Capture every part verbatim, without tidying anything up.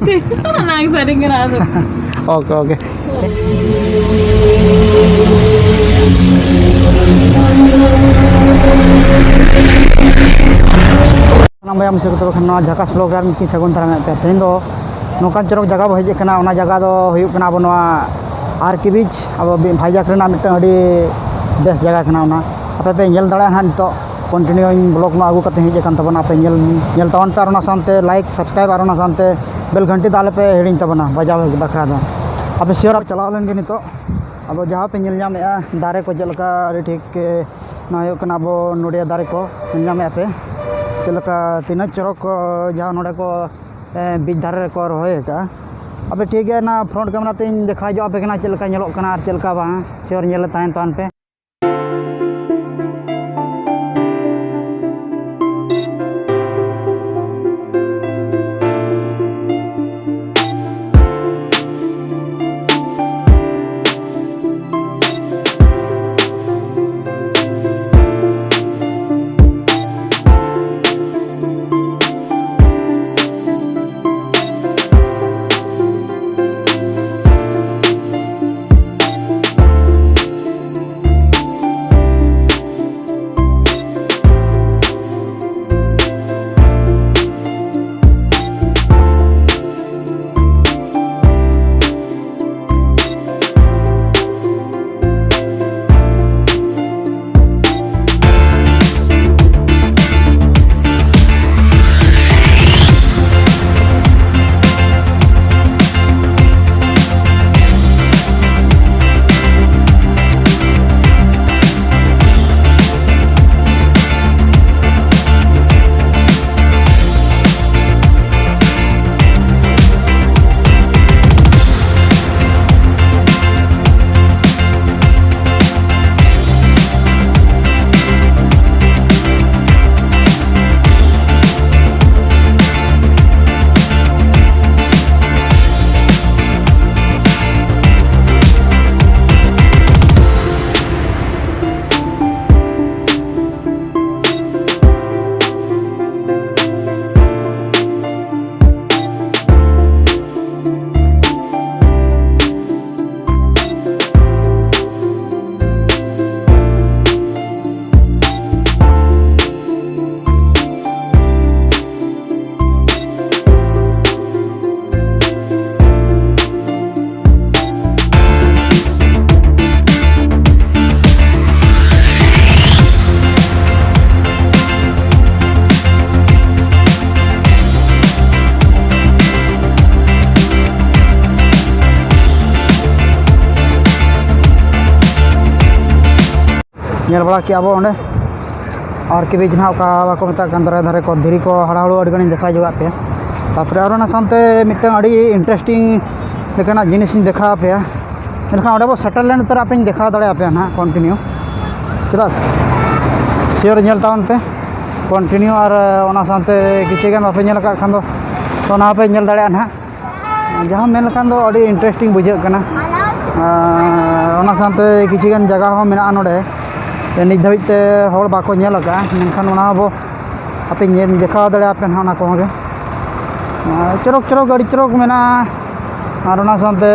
ᱱᱟᱝ ᱥᱟᱹᱨᱤ ᱠᱟᱱᱟ ᱟᱫᱚ᱾ Okay, okay. ᱥᱟᱱᱟᱢ ᱵᱚᱭᱦᱟ ᱢᱤᱥᱤᱨ ᱠᱚ, ᱛᱚᱵᱮ ᱠᱷᱟᱱ ᱱᱚᱣᱟ ᱡᱷᱟᱠᱟᱥ ᱵᱞᱚᱜ ᱨᱮ ᱟᱨ ᱢᱤᱫ ᱥᱟᱹᱜᱩᱱ ᱫᱟᱨᱟᱢ ᱮᱫ ᱯᱮ᱾ ᱛᱮᱦᱮᱧ ᱫᱚ ᱱᱚᱝᱠᱟᱱ ᱪᱚᱨᱚᱠ ᱡᱟᱭᱜᱟ ᱵᱚ ᱦᱮᱡ ᱟᱠᱟᱱᱟ᱾ ᱚᱱᱟ ᱡᱟᱭᱜᱟ ᱫᱚ ᱦᱩᱭᱩᱜ ᱠᱟᱱᱟ ᱟᱵᱚ ᱱᱚᱣᱟ ᱟᱨ ᱠᱮ ᱵᱤᱪ, ᱟᱵᱚ ᱵᱷᱟᱭᱡᱟᱠ ᱨᱮᱱᱟᱜ ᱢᱤᱫᱴᱟᱝ ᱟᱹᱰᱤ ᱵᱮᱥ ᱡᱟᱭᱜᱟ ᱠᱟᱱᱟ᱾ ᱚᱱᱟ ᱟᱯᱮ ᱯᱮ ᱧᱮᱞ ᱫᱟᱲᱮᱭᱟᱜᱼᱟ ᱦᱟᱸᱜ ᱱᱤᱛᱚᱜ᱾ ᱠᱚᱱᱴᱤᱱᱤᱭᱩ ᱤᱧ ᱵᱞᱚᱜ ᱱᱚᱣᱟ ᱟᱹᱜᱩ ᱠᱟᱛᱮ ᱦᱮᱡ ᱟᱠᱟᱱ ᱛᱟᱵᱚᱱᱟ᱾ ᱟᱯᱮ ᱧᱮᱞ, ᱧᱮᱞ ᱛᱟᱵᱚᱱ ᱯᱮ ᱟᱨ ᱚᱱᱟ ᱥᱟᱶᱛᱮ ᱞᱟᱭᱤᱠ, ᱥᱟᱵᱥᱠᱨᱟᱭᱤᱵ ᱟᱨ ᱚᱱᱟ ᱥᱟᱶᱛᱮ ᱵᱮᱞ ᱜᱷᱟᱱᱴᱤ ᱫᱚ ᱟᱞᱚ ᱯᱮ ᱦᱤᱲᱤᱧ ᱛᱟᱵᱚᱱᱟ ᱵᱟᱡᱟᱣ ᱵᱟᱠᱷᱨᱟ ᱫᱚ᱾ ᱟᱯᱮ ᱥᱤᱭᱳᱨ ᱟᱨ ᱪᱟᱞᱟᱣ ᱞᱮᱱ ᱜᱮ ᱱᱤᱛᱚᱜ᱾ ᱟᱫᱚ ᱡᱟᱦᱟᱸ ᱯᱮ ᱧᱮᱞ ᱧᱟᱢᱮᱫᱼᱟ ᱫᱟᱨᱮ ᱠᱚ ᱪᱮᱫ ᱞᱮᱠᱟ ᱟᱹᱰᱤ ᱴᱷᱤᱠ, ᱮ, ᱱᱚᱣᱟ ᱦᱩᱭᱩᱜ ᱠᱟᱱᱟ ᱟᱵᱚ ᱱᱚᱰᱤᱭᱟ ᱫᱟᱨᱮ ᱠᱚ ᱧᱮᱞ ᱧᱟᱢᱮᱫᱼᱟ ᱯᱮ᱾ ᱪᱮᱫ ᱞᱮᱠᱟ ᱛᱤᱱᱟᱹᱜ ᱪᱚᱨᱚᱠ ᱠᱚ ᱡᱟᱦᱟᱸ ᱱᱚᱰᱮ ᱠᱚ, ᱮ, ᱵᱤᱪ ᱫᱷᱟᱨᱮ ᱨᱮᱠᱚ ᱨᱚᱦᱚᱭ ᱟᱠᱟᱫᱼᱟ᱾ ᱟᱯᱮ ᱴᱷᱤᱠ ᱜᱮᱭᱟ, ᱚᱱᱟ ᱯᱷᱨᱚᱱᱴ ᱠᱮᱢᱮᱨᱟ ᱛᱮᱧ ᱫᱮᱠᱷᱟᱣ ᱧᱚᱜ ᱟᱯᱮ ᱠᱟᱱᱟ ᱪᱮᱫ ᱞᱮᱠᱟ ᱧᱮᱞᱚᱜ ᱠᱟᱱᱟ ᱟᱨ ᱪᱮᱫ ᱞᱮᱠᱟ ᱵᱟᱝ᱾ ᱥᱤᱭᱳᱨ ᱧᱮᱞ ᱨᱮ ᱛᱟᱦᱮᱱ ᱛᱟᱵᱚᱱ ᱯᱮ᱾ ᱧᱮᱞ ᱵᱟᱲᱟ ᱠᱮᱜᱼᱟ ᱵᱚ ᱚᱸᱰᱮ ᱟᱨ ᱠᱮ ᱵᱤᱪ ᱱᱟᱦᱟᱜ ᱚᱠᱟ ᱵᱟᱠᱚ ᱢᱮᱛᱟᱜ ᱠᱟᱱ ᱫᱟᱨᱮ ᱫᱷᱟᱨᱮ ᱠᱚ ᱫᱷᱤᱨᱤ ᱠᱚ ᱦᱟᱲᱟᱦᱩᱲᱩ ᱟᱹᱰᱤ ᱜᱟᱱᱤᱧ ᱫᱮᱠᱷᱟᱣ ᱧᱚᱜᱟᱜ ᱯᱮᱭᱟ᱾ ᱛᱟᱨᱯᱚᱨᱮ ᱟᱨ ᱚᱱᱟ ᱥᱟᱶᱛᱮ ᱢᱤᱫᱴᱟᱝ ᱟᱹᱰᱤ interesting ᱞᱮᱠᱟᱱᱟᱜ ᱡᱤᱱᱤᱥᱤᱧ ᱫᱮᱠᱷᱟᱣ ᱟᱯᱮᱭᱟ᱾ ᱢᱮᱱᱠᱷᱟᱱ ᱚᱸᱰᱮ ᱵᱚ ᱥᱮᱴᱮᱨ ᱞᱮᱱ ᱩᱛᱟᱹᱨ ᱟᱯᱮᱧ ᱫᱮᱠᱷᱟᱣ ᱫᱟᱲᱮᱭᱟᱯᱮᱭᱟ ᱱᱟᱦᱟᱜ continue, ᱪᱮᱫᱟᱜ ᱥᱮ ᱥᱤᱭᱳᱨ ᱧᱮᱞ ᱛᱟᱵᱚᱱ ᱯᱮ continue᱾ ᱟᱨ ᱚᱱᱟ ᱥᱟᱶᱛᱮ ᱠᱤᱪᱷᱩ ᱜᱟᱱ ᱵᱟᱯᱮ ᱧᱮᱞ ᱟᱠᱟᱫ ᱠᱷᱟᱱ ᱫᱚ ᱛᱚ ᱚᱱᱟ ᱦᱚᱸᱯᱮ ᱧᱮᱞ ᱫᱟᱲᱮᱭᱟᱜᱼᱟ ᱱᱟᱦᱟᱜ᱾ ᱡᱟᱦᱟᱸ ᱢᱮᱱ ᱞᱮᱠᱷᱟᱱ ᱫᱚ ᱟᱹᱰᱤ interesting ᱵᱩᱡᱷᱟᱹᱜ ᱠᱟᱱᱟ᱾ ᱟᱨ ᱚᱱᱟ ᱥᱟᱶᱛᱮ ᱠᱤᱪᱷᱩ ᱜᱟᱱ ᱡᱟᱭᱜᱟ ᱦᱚᱸ ᱢᱮᱱᱟᱜᱼᱟ ᱱᱚᱰᱮ, ᱱᱤᱛ ᱫᱷᱟᱹᱵᱤᱡ ᱛᱮ ᱦᱚᱲ ᱵᱟᱠᱚ ᱧᱮᱞ ᱟᱠᱟᱫᱼᱟ, ᱢᱮᱱᱠᱷᱟᱱ ᱚᱱᱟ ᱦᱚᱸᱵᱚ ᱟᱯᱮ ᱧᱮᱞ ᱫᱮᱠᱷᱟᱣ ᱫᱟᱲᱮᱭᱟᱯᱮ ᱱᱟᱦᱟᱜ ᱚᱱᱟ ᱠᱚᱦᱚᱸ ᱜᱮ᱾ ᱟᱨ ᱪᱚᱨᱚᱠ ᱪᱚᱨᱚᱠ ᱟᱹᱰᱤ ᱪᱚᱨᱚᱠ ᱢᱮᱱᱟᱜᱼᱟ᱾ ᱟᱨ ᱚᱱᱟ ᱥᱟᱶᱛᱮ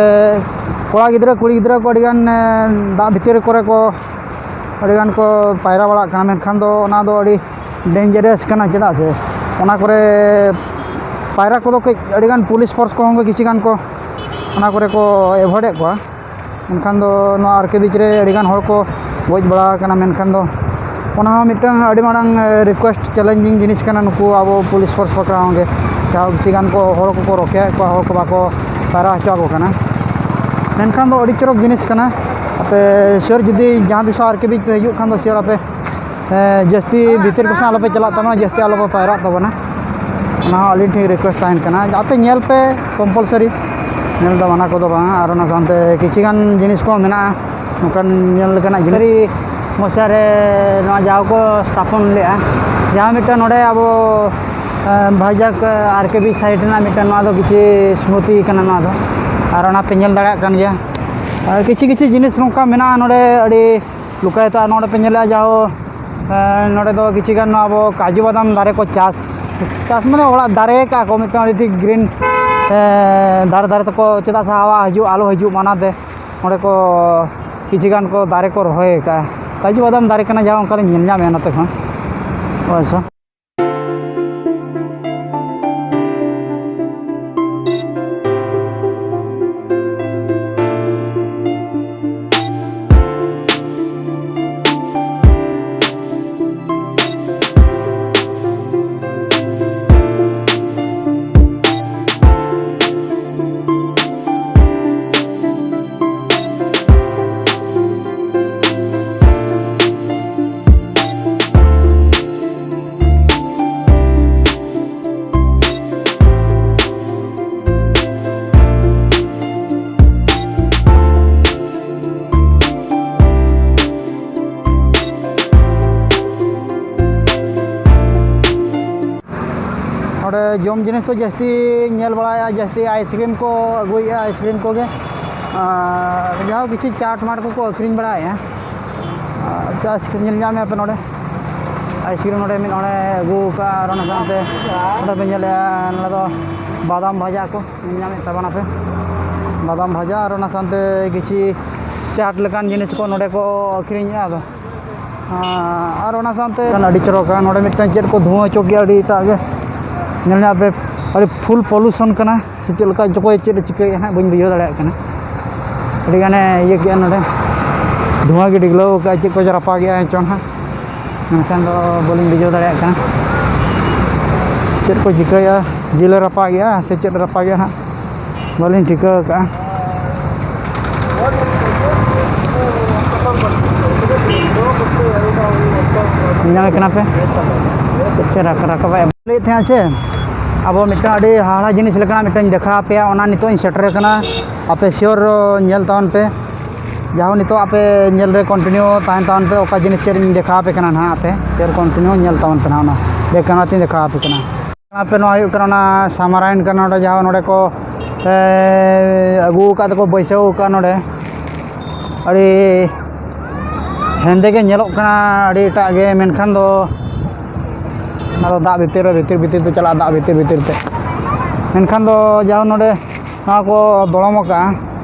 ᱠᱚᱲᱟ ᱜᱤᱫᱽᱨᱟᱹ ᱠᱩᱲᱤ ᱜᱤᱫᱽᱨᱟᱹ ᱠᱚ ᱟᱹᱰᱤᱜᱟᱱ ᱫᱟᱜ ᱵᱷᱤᱛᱤᱨ ᱠᱚᱨᱮ ᱠᱚ ᱟᱹᱰᱤᱜᱟᱱ ᱠᱚ ᱯᱟᱭᱨᱟ ᱵᱟᱲᱟᱜ ᱠᱟᱱᱟ, ᱢᱮᱱᱠᱷᱟᱱ ᱫᱚ ᱚᱱᱟ ᱫᱚ ᱟᱹᱰᱤ dangerous ᱠᱟᱱᱟ᱾ ᱪᱮᱫᱟᱜ ᱥᱮ ᱚᱱᱟ ᱠᱚᱨᱮ ᱯᱟᱭᱨᱟ ᱠᱚᱫᱚ ᱠᱟᱹᱡ ᱟᱹᱰᱤᱜᱟᱱ ᱯᱩᱞᱤᱥ ᱯᱷᱳᱨᱥ ᱠᱚᱦᱚᱸ ᱠᱤᱪᱷᱩ ᱜᱟᱱ ᱠᱚ ᱚᱱᱟ ᱠᱚᱨᱮ ᱠᱚ ᱮᱵᱷᱚᱭᱮᱰ ᱠᱚᱣᱟ᱾ ᱢᱮᱱᱠᱷᱟᱱ ᱫᱚ ᱱᱚᱣᱟ ᱟᱨ ᱠᱮ ᱵᱤᱪ ᱨᱮ ᱟᱹᱰᱤᱜᱟᱱ ᱦᱚᱲ ᱠᱚ ᱜᱚᱡ ᱵᱟᱲᱟ ᱟᱠᱟᱱᱟ, ᱢᱮᱱᱠᱷᱟᱱ ᱫᱚ ᱚᱱᱟ ᱦᱚᱸ ᱢᱤᱫᱴᱟᱝ ᱟᱹᱰᱤ ᱢᱟᱨᱟᱝ request challenging ᱡᱤᱱᱤᱥ ᱠᱟᱱᱟ ᱱᱩᱠᱩ ᱟᱵᱚ ᱯᱩᱞᱤᱥ ᱯᱷᱳᱨᱥ ᱯᱟᱦᱴᱟ ᱦᱚᱸ ᱜᱮ᱾ ᱡᱟᱦᱟᱸ ᱠᱤᱪᱷᱩ ᱜᱟᱱ ᱠᱚ ᱦᱚᱲ ᱠᱚᱠᱚ ᱨᱚᱠᱷᱮᱭᱮᱫ ᱠᱚᱣᱟ, ᱦᱚᱲ ᱠᱚ ᱵᱟᱠᱚ ᱯᱟᱭᱨᱟ ᱦᱚᱪᱚ ᱟᱠᱚ ᱠᱟᱱᱟ᱾ ᱢᱮᱱᱠᱷᱟᱱ ᱫᱚ ᱟᱹᱰᱤ ᱪᱚᱨᱚᱠ ᱡᱤᱱᱤᱥ ᱠᱟᱱᱟ᱾ ᱟᱯᱮ ᱥᱤᱭᱳᱨ ᱡᱩᱫᱤ ᱡᱟᱦᱟᱸ ᱛᱤᱥ ᱦᱚᱸ ᱟᱨ ᱠᱮ ᱵᱤᱪ ᱯᱮ ᱦᱤᱡᱩᱜ ᱠᱷᱟᱱ ᱫᱚ ᱥᱤᱭᱳᱨ ᱟᱯᱮ ᱮᱸ, ᱡᱟᱹᱥᱛᱤ ᱵᱷᱤᱛᱤᱨ ᱠᱚᱥᱮᱫ ᱟᱞᱚᱯᱮ ᱪᱟᱞᱟᱜ ᱛᱟᱵᱚᱱᱟ, ᱡᱟᱹᱥᱛᱤ ᱟᱞᱚᱯᱮ ᱯᱟᱭᱨᱟᱜ ᱛᱟᱵᱚᱱᱟ᱾ ᱚᱱᱟ ᱦᱚᱸ ᱟᱹᱞᱤᱧ ᱴᱷᱮᱱ request ᱛᱟᱦᱮᱱ ᱠᱟᱱᱟ, ᱟᱯᱮ ᱧᱮᱞ ᱯᱮ compulsory, ᱧᱮᱞ ᱫᱚ ᱢᱟᱱᱟ ᱠᱚᱫᱚ ᱵᱟᱝ᱾ ᱟᱨ ᱚᱱᱟ ᱥᱟᱶᱛᱮ ᱠᱤᱪᱷᱩ ᱜᱟᱱ ᱡᱤᱱᱤᱥ ᱠᱚ ᱢᱮᱱᱟᱜᱼᱟ ᱱᱚᱝᱠᱟᱱ ᱧᱮᱞ ᱞᱮᱠᱟᱱᱟᱜ ᱡᱤᱱᱤᱥ᱾ ᱥᱟᱹᱨᱤ ᱢᱚᱥᱟ ᱨᱮ ᱱᱚᱣᱟ ᱡᱟᱣ ᱠᱚ ᱥᱛᱷᱟᱯᱚᱱ ᱞᱮᱫᱼᱟ, ᱡᱟᱦᱟᱸ ᱢᱤᱫᱴᱟᱝ ᱱᱚᱰᱮ ᱟᱵᱚ ᱮᱸ, ᱵᱷᱟᱭᱡᱟᱠ ᱟᱨ ᱠᱮ ᱵᱤᱪ ᱥᱟᱭᱤᱰ ᱨᱮᱱᱟᱜ ᱢᱤᱫᱴᱟᱝ ᱱᱚᱣᱟ ᱫᱚ ᱠᱤᱪᱷᱩ ᱥᱢᱨᱩᱛᱤ ᱠᱟᱱᱟ ᱱᱚᱣᱟ ᱫᱚ᱾ ᱟᱨ ᱚᱱᱟ ᱯᱮ ᱧᱮᱞ ᱫᱟᱲᱮᱭᱟᱜ ᱠᱟᱱ ᱜᱮᱭᱟ᱾ ᱟᱨ ᱠᱤᱪᱷᱩ ᱠᱤᱪᱷᱩ ᱡᱤᱱᱤᱥ ᱱᱚᱝᱠᱟ ᱢᱮᱱᱟᱜᱼᱟ ᱱᱚᱰᱮ ᱟᱹᱰᱤ ᱞᱩᱠᱟᱭᱤᱛᱚ᱾ ᱟᱨ ᱱᱚᱰᱮ ᱯᱮ ᱧᱮᱞᱮᱜᱼᱟ ᱡᱟᱦᱳ, ᱮᱸ, ᱱᱚᱰᱮ ᱫᱚ ᱠᱤᱪᱷᱩ ᱜᱟᱱ ᱱᱚᱣᱟ ᱟᱵᱚ ᱠᱟᱡᱩ ᱵᱟᱫᱟᱢ ᱫᱟᱨᱮ ᱠᱚ ᱪᱟᱥ, ᱪᱟᱥ ᱢᱟᱱᱮ ᱚᱲᱟᱜ ᱫᱟᱨᱮ ᱠᱟᱜᱼᱟ ᱠᱚ ᱢᱤᱫᱴᱟᱝ ᱟᱹᱰᱤ ᱴᱷᱤᱠ green, ᱮᱸ, ᱫᱷᱟᱨᱮ ᱫᱷᱟᱨᱮ ᱛᱮᱠᱚ, ᱪᱮᱫᱟᱜ ᱥᱮ ᱦᱟᱣᱟ ᱦᱤᱡᱩᱜ ᱟᱞᱚ ᱦᱤᱡᱩᱜ ᱢᱟᱱᱟᱛᱮ ᱱᱚᱰᱮ ᱠᱚ ᱠᱤᱪᱷᱩ ᱜᱟᱱ ᱠᱚ ᱫᱟᱨᱮ ᱠᱚ ᱨᱚᱦᱚᱭ ᱟᱠᱟᱫᱼᱟ᱾ ᱠᱟᱡᱩ ᱵᱟᱫᱟᱢ ᱫᱟᱨᱮ ᱠᱟᱱᱟ ᱡᱟᱦᱳ, ᱚᱱᱠᱟ ᱞᱤᱧ ᱧᱮᱞ ᱧᱟᱢᱮᱫᱼᱟ ᱱᱚᱛᱮ ᱠᱷᱚᱱ᱾ ᱚᱵᱚᱥᱥᱚ᱾ ᱡᱚᱢ ᱡᱤᱱᱤᱥ ᱠᱚ ᱡᱟᱹᱥᱛᱤ ᱧᱮᱞ ᱵᱟᱲᱟᱭᱟ, ᱡᱟᱹᱥᱛᱤ ᱟᱭᱤᱥᱠᱨᱤᱢ ᱠᱚ ᱟᱹᱜᱩᱭᱮᱫᱼᱟ, ᱟᱭᱤᱥᱠᱨᱤᱢ ᱠᱚᱜᱮ᱾ ᱟᱨ ᱡᱟᱦᱟᱸ ᱠᱤᱪᱷᱩ ᱪᱟᱴ ᱢᱟᱴ ᱠᱚᱠᱚ ᱟᱹᱠᱷᱨᱤᱧ ᱵᱟᱲᱟᱭᱮᱫᱼᱟ᱾ ᱟᱨ ᱪᱟᱥ ᱠᱚ ᱧᱮᱞ ᱧᱟᱢᱮᱫᱼᱟ ᱯᱮ ᱱᱚᱰᱮ᱾ ᱟᱭᱤᱥᱠᱨᱤᱢ ᱱᱚᱰᱮ ᱢᱤᱫ ᱦᱚᱲᱮ ᱟᱹᱜᱩ ᱟᱠᱟᱫᱼᱟ, ᱟᱨ ᱚᱱᱟ ᱥᱟᱶᱛᱮ ᱱᱚᱰᱮ ᱯᱮ ᱧᱮᱞᱮᱫᱼᱟ, ᱱᱚᱰᱮ ᱫᱚ ᱵᱟᱫᱟᱢ ᱵᱷᱟᱡᱟ ᱠᱚ ᱧᱮᱞ ᱧᱟᱢᱮᱫ ᱛᱟᱵᱚᱱᱟ ᱯᱮ᱾ ᱵᱟᱫᱟᱢ ᱵᱷᱟᱡᱟ, ᱟᱨ ᱚᱱᱟ ᱥᱟᱶᱛᱮ ᱠᱤᱪᱷᱤ ᱪᱟᱴ ᱞᱮᱠᱟᱱ ᱡᱤᱱᱤᱥ ᱠᱚ ᱱᱚᱰᱮ ᱠᱚ ᱟᱹᱠᱷᱨᱤᱧᱮᱫᱼᱟ᱾ ᱟᱫᱚ ᱟᱨ ᱚᱱᱟ ᱥᱟᱶᱛᱮ ᱟᱹᱰᱤ ᱪᱚᱨᱚᱠᱟ ᱱᱚᱰᱮ ᱢᱤᱫᱴᱟᱝ ᱪᱮᱫ ᱠᱚ ᱫᱷᱩᱣᱟᱹ ᱦᱚᱪᱚ ᱠᱮᱜᱼᱟ, ᱟᱹᱰᱤ ᱮᱴᱟᱜ ᱜᱮ᱾ ᱧᱮᱞ ᱧᱟᱢ ᱯᱮ, ᱟᱹᱰᱤ ᱯᱷᱩᱞ ᱯᱚᱞᱩᱥᱚᱱ ᱠᱟᱱᱟ ᱥᱮ ᱪᱮᱫ ᱞᱮᱠᱟ ᱪᱚᱠᱚ ᱪᱮᱫ ᱮ ᱪᱤᱠᱟᱹᱭᱮᱫᱼᱟ ᱦᱟᱸᱜ, ᱵᱟᱹᱧ ᱵᱩᱡᱷᱟᱹᱣ ᱫᱟᱲᱮᱭᱟᱜ ᱠᱟᱱᱟ᱾ ᱟᱹᱰᱤ ᱜᱟᱱᱮ ᱤᱭᱟᱹ ᱠᱮᱜᱼᱟ ᱱᱚᱰᱮ, ᱫᱷᱩᱣᱟᱹ ᱜᱮ ᱰᱤᱜᱽᱞᱟᱹᱣ ᱠᱟᱜᱼᱟ, ᱪᱮᱫ ᱠᱚ ᱨᱟᱯᱟᱜᱮᱜᱼᱟ ᱪᱚᱝ ᱦᱟᱸᱜ, ᱢᱮᱱᱠᱷᱟᱱ ᱫᱚ ᱵᱟᱹᱞᱤᱧ ᱵᱩᱡᱷᱟᱹᱣ ᱫᱟᱲᱮᱭᱟᱜ ᱠᱟᱱᱟ ᱪᱮᱫ ᱠᱚ ᱪᱤᱠᱟᱹᱭᱮᱫᱼᱟ, ᱡᱤᱞᱮ ᱨᱟᱯᱟᱜᱮᱜᱼᱟ ᱥᱮ ᱪᱮᱫ ᱨᱟᱯᱟᱜᱮᱜᱼᱟ ᱦᱟᱸᱜ, ᱵᱟᱹᱞᱤᱧ ᱴᱷᱤᱠᱟᱹ ᱟᱠᱟᱫᱼᱟ᱾ ᱧᱮᱞ ᱠᱟᱱᱟ ᱯᱮ ᱪᱮᱫ ᱪᱮᱫ ᱨᱟᱠ-, ᱨᱟᱠᱟᱵᱟᱭ ᱞᱟᱹᱭᱮᱫ ᱛᱟᱦᱮᱸᱫ ᱪᱮ? ᱟᱵᱚ ᱢᱤᱫᱴᱟᱝ ᱟᱹᱰᱤ ᱦᱟᱦᱟᱲᱟ ᱡᱤᱱᱤᱥ ᱞᱮᱠᱟᱱᱟᱜ ᱢᱤᱫᱴᱟᱝ ᱫᱮᱠᱷᱟᱣ ᱟᱯᱮᱭᱟ, ᱚᱱᱟ ᱱᱤᱛᱚᱜ ᱤᱧ ᱥᱮᱴᱮᱨ ᱠᱟᱱᱟ᱾ ᱟᱯᱮ ᱥᱤᱭᱳᱨ ᱧᱮᱞ ᱛᱟᱵᱚᱱ ᱯᱮ, ᱡᱟᱦᱟᱸ ᱱᱤᱛᱚᱜ ᱟᱯᱮ ᱧᱮᱞ ᱨᱮ ᱠᱚᱱᱴᱤᱱᱤᱭᱩ ᱛᱟᱦᱮᱱ ᱛᱟᱵᱚᱱ ᱯᱮ, ᱚᱠᱟ ᱡᱤᱱᱤᱥ ᱪᱮᱫ ᱤᱧ ᱫᱮᱠᱷᱟᱣ ᱟᱯᱮ ᱠᱟᱱᱟ ᱱᱟᱦᱟᱜ, ᱟᱯᱮ ᱥᱤᱭᱳᱨ ᱠᱚᱱᱴᱤᱱᱤᱭᱩ ᱧᱮᱞ ᱛᱟᱵᱚᱱ ᱯᱮ ᱱᱟᱦᱟᱜ, ᱚᱱᱟ ᱵᱮᱠ ᱠᱮᱢᱮᱨᱟ ᱛᱤᱧ ᱫᱮᱠᱷᱟᱣ ᱟᱯᱮ ᱠᱟᱱᱟ᱾ ᱟᱯᱮ ᱱᱚᱣᱟ ᱦᱩᱭᱩᱜ ᱠᱟᱱᱟ ᱚᱱᱟ ᱥᱟᱢᱟᱨᱟᱭᱤᱱ ᱠᱟᱱᱟ, ᱱᱚᱰᱮ ᱡᱟᱦᱟᱸ ᱱᱚᱰᱮ ᱠᱚ, ᱮ, ᱟᱹᱜᱩ ᱟᱠᱟᱫ ᱫᱚᱠᱚ, ᱵᱟᱹᱭᱥᱟᱹᱣ ᱟᱠᱟᱫ ᱱᱚᱰᱮ᱾ ᱟᱹᱰᱤ ᱦᱮᱸᱫᱮ ᱜᱮ ᱧᱮᱞᱚᱜ ᱠᱟᱱᱟ, ᱟᱹᱰᱤ ᱮᱴᱟᱜ ᱜᱮ, ᱢᱮᱱᱠᱷᱟᱱ ᱫᱚ ᱚᱱᱟ ᱫᱚ ᱫᱟᱜ ᱵᱷᱤᱛᱤᱨ ᱨᱮ, ᱵᱷᱤᱛᱤᱨ ᱵᱷᱤᱛᱤᱨ ᱛᱮ ᱪᱟᱞᱟᱜᱼᱟ, ᱫᱟᱜ ᱵᱷᱤᱛᱤᱨ ᱵᱷᱤᱛᱤᱨ ᱛᱮ᱾ ᱢᱮᱱᱠᱷᱟᱱ ᱫᱚ ᱡᱟᱦᱟᱸ ᱱᱚᱰᱮ ᱱᱚᱣᱟ ᱠᱚ ᱫᱚᱲᱚᱢ ᱟᱠᱟᱫᱼᱟ,